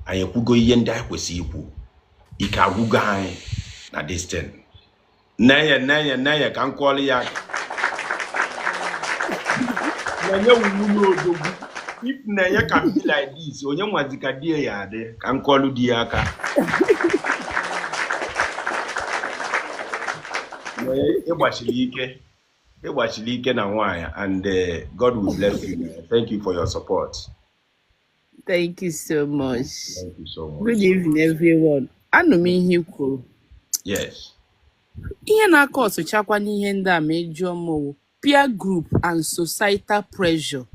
Anyị ekwugo ihe ndị anyị kwesịrị ikwu. Ike agwụgo anyị na this thing. Nenye, Nenye, Nenye, ka m kụọrọ ya aka. Nenye wụ nwunye odogwu. If Nenye can be like this, onye nwazi ka di ya adị? Ka m kụọlụ di ya aka. Nenye, ịgbachiri ike, ịgbachiri ike na nwaanyị, and God will bless you. Thank you for your support. Thank you so much. Thank you so much. Good evening, everyone. Anụ m ihe i kwuru. Yes. Ihe na-aka ọsụchakwa n'ihe ndị a ma ị jụọ m wụ peer group and societal pressure.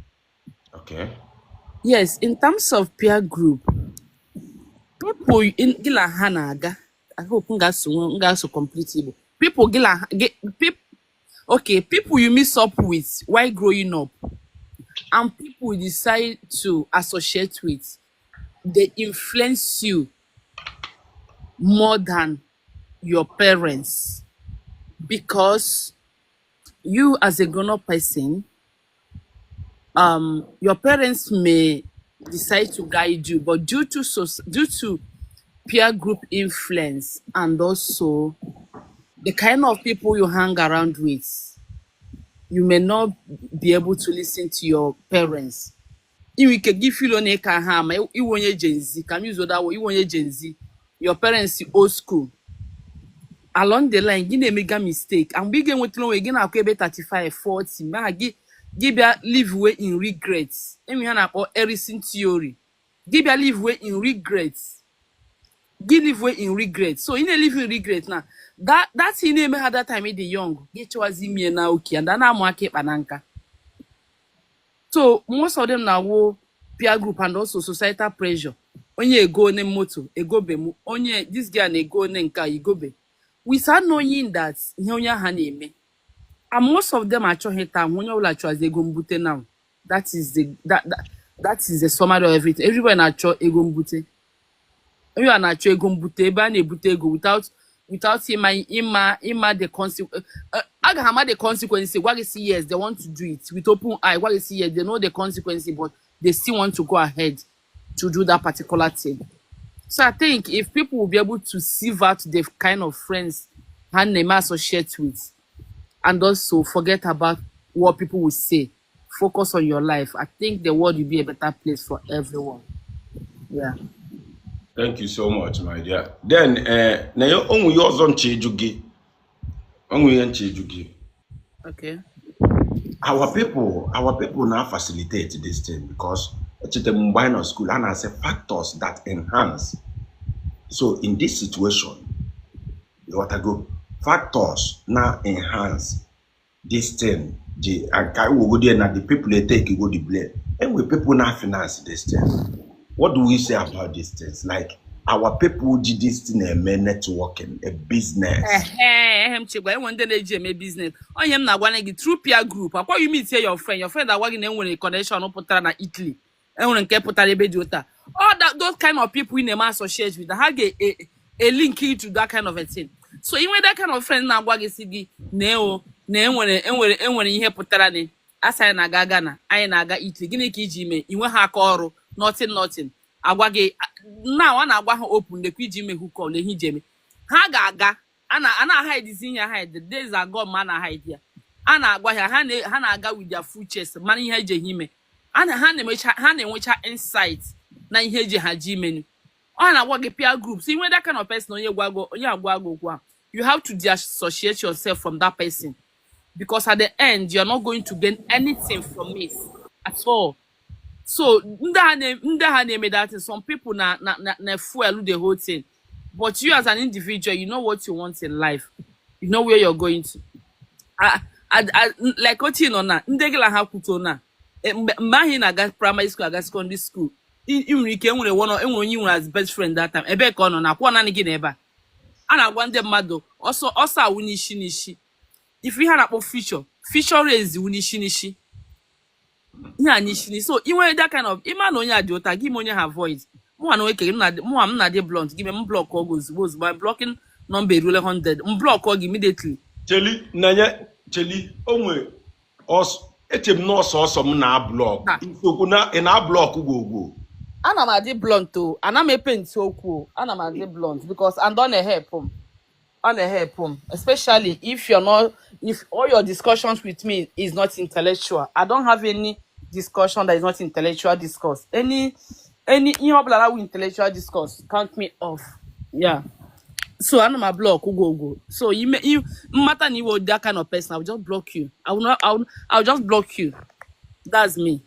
Yes, in terms of peer group, people gị na ha na-aga, I hope m ga-asụ complete Igbo. People gị na ha, okay, people you mix up with while growing up and people you decide to associate with, they influence you more than your parents, because you as a grown-up person, your parents may decide to guide you, but due to peer group influence and also the kind of people you hang around with, you may not be able to listen to your parents. Ị nwere ike gị feel na ịka ha ama, iwe onye Gen Z, ka m use that word, iwe onye Gen Z, your parents old school. Along the line, gị na-emega mistake, and mgbe ị ga-enwetara onwe gị na-akụ ebe 35, 40, mgbe ahụ gị bịa live way in regrets. Enwe ihe a na-akpọ Erikson theory. Gị bịa live way in regrets, gị live way in regret. So ị na-live in regret na that thing na-eme ha that time ị dị young, gị chọwazi ime na oke and a na-amụ aka ịkpa na nka. So most of them na-awụ peer group and also societal pressure. Onye ego one moto egobe m, onye this guy na-ego one nke a igobe, without knowing that ihe onye ahụ na-eme. And most of them achọghị ịta ahụ. Onye ọbụla chọzi ego mbute now. That is the summary of everything. Everybody na-achọ ego mbute. Onye a na-achọ ego mbute, ebe a na-ebute ego without ịma the consequence. A ga ama the consequence. Gwa gị si yes, they want to do it with open eye. Gwa gị si yes, they know the consequence, but they still want to go ahead to do that particular thing. So I think if people will be able to sieve out the kind of friends ha na-eme associate with and also forget about what people will say, focus on your life, I think the world will be a better place for everyone. Yeah. Thank you so much, my dear. Then, na ya onwe ihe ọzọ nche ịjụ gị. Onwe ihe nche ịjụ gị. Okay. Our people now facilitate this thing, because echete m mgbe anyị nọ school, a na-asị factors that enhance. So in this situation, ịghọtago, factors na enhance this thing ji ka wogodi na the people they take go the blame. Enwe people na finance this thing. What do we say about these things? Like, our people ji this thing eme networking, a business. Ehe, m chekwa enwe ndị na-eji eme business. Onye m na-agwa gị through peer group akwa, you meet your friend, your friend agwa gị na enwere connection pụtara na Italy, enwere nke pụtara ebe dị ụta. All that, those kind of people ị na-eme associate with, ha ga-elink you to that kind of a thing. So inwe that kind of friend na-agwa gị si gị na o na enwere ihe pụtara ni asị anyị na-aga Ghana, anyị na-aga Italy, gịnị ka iji mee inwe ha aka ọrụ? Nothing, nothing. Agwa gị now, a na-agwa ha open, lekwa iji ime hookup na ihe iji eme. Ha ga-aga a na-hide ihe, hide days are gone, ma a na-hide ya. A na-agwa ha, ha na-aga with their full chest, mara ihe eji ha ime. Ha na-enwecha insight na ihe eji ha ji imenu. Ọ na-agwa gị peer group. So inwe that kind of person, onye gwa gị, onye agwa gị okwu a, you have to disassociate yourself from that person, because at the end you are not going to gain anything from it at all. So ndị agha na-eme that thing, some people na fuel the whole thing, but you as an individual, you know what you want in life, you know where you're going to. Like otu ị nọ na ndị gị na ha kwuto na mgbe ahụ ị na-aga primary school, aga secondary school, ị nwere ike enwere one, enwere onye ị nwere as best friend that time. Ebee ka ọ nọ na akwụọ naanị gị na ebe a na-agwa ndị mmadụ ọsọ ọsọ awụ n'isi n'isi. Ife ihe a na-akpọ future race wụ n'isi n'isi, ihe a n'isi n'isi. So ị nwere that kind of, ịma na onye a dị ụta gị, ma onye ha avoid. Mụnwa na onwe m na mụnwa m na-adị blunt gị, m block ọgụ ozugbo ozugbo. My blocking number eruola 100. M block gị immediately. Cheli nanye, cheli, onwe ọsọ eche m na ọsọ ọsọ m na-ablock. Ha. Isiokwu na ị na-ablock gwogwo. Ana m adị blunt o. Ana m epenti okwu o. Ana m adị blunt because and ọ na-help m. Ọ na-help m, especially if you're not, if all your discussions with me is not intellectual. I don't have any discussion that is not intellectual discourse. Any ihe ọbụla na intellectual discourse, count me off. Yeah. So ana m block ugo ugo. So you may you mmata na iwe that kind of person, I will just block you. I will not I will just block you. That's me.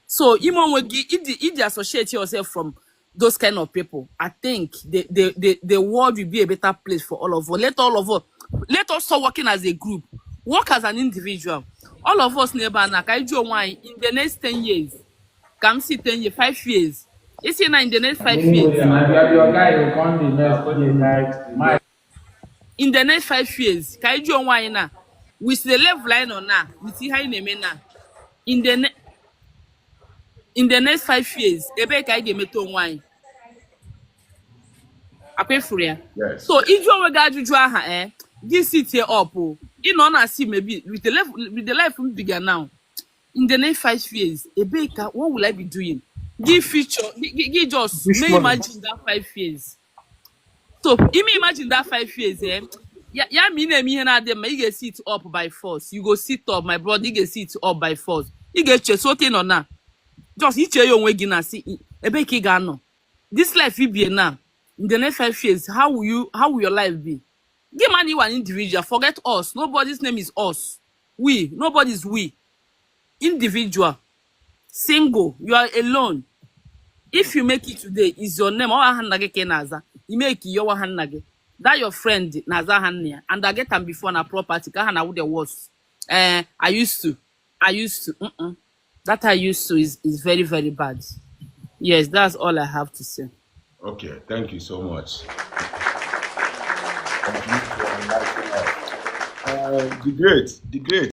So ime onwe gị ịdị associate yourself from those kind of people. I think the world will be a better place for all of us. Let all of us let us start working as a group. Work as an individual. All of us n'ebe a na ka anyị jụọ onwe anyị in the next 10 years. Ka m si 10 years, 5 years. Isi na in the next 5 years. Your guy will come the next day. My In the next 5 years, ka anyị jụọ onwe anyị na with the level anyị nọ na, with ihe anyị na-eme na, in the next 5 years, ebee ka anyị ga-emeta onwe anyị? Akwa ifuru ya? Yes. So ịjụ onwe gị ajụjụ aha, gị sit up o, ị nọ na si maybe with the life m biga now, in the next 5 years, ebee ka, what will I be doing? Gị future gị just Which may money? Imagine that 5 years. So ime imagine that 5 years, ya ma ị na-eme ihe na-adị mma, ị ga-sit up by force. You go sit up, my brother. Ị ga-sit up by force. Ị ga-eche so ote nọ na just iche ya onwe gị na si ebee ka ị ga-anọ, this life i bie now, in the next 5 years, how will your life be? Gị ma na you an individual. Forget us. Nobody's name is us, we, nobody's we. Individual, single, you are alone. If you make it today, is your name. Ọ aha nna gị ka ị na-aza. You make your aha nna gị. That your friend na-aza aha nna ya, and I get am before na property ka ha na the worst. I used to That I used to is very, very bad. Yes, that's all I have to say. Okay, thank you so much. Thank you for enlightening us. The great, the great.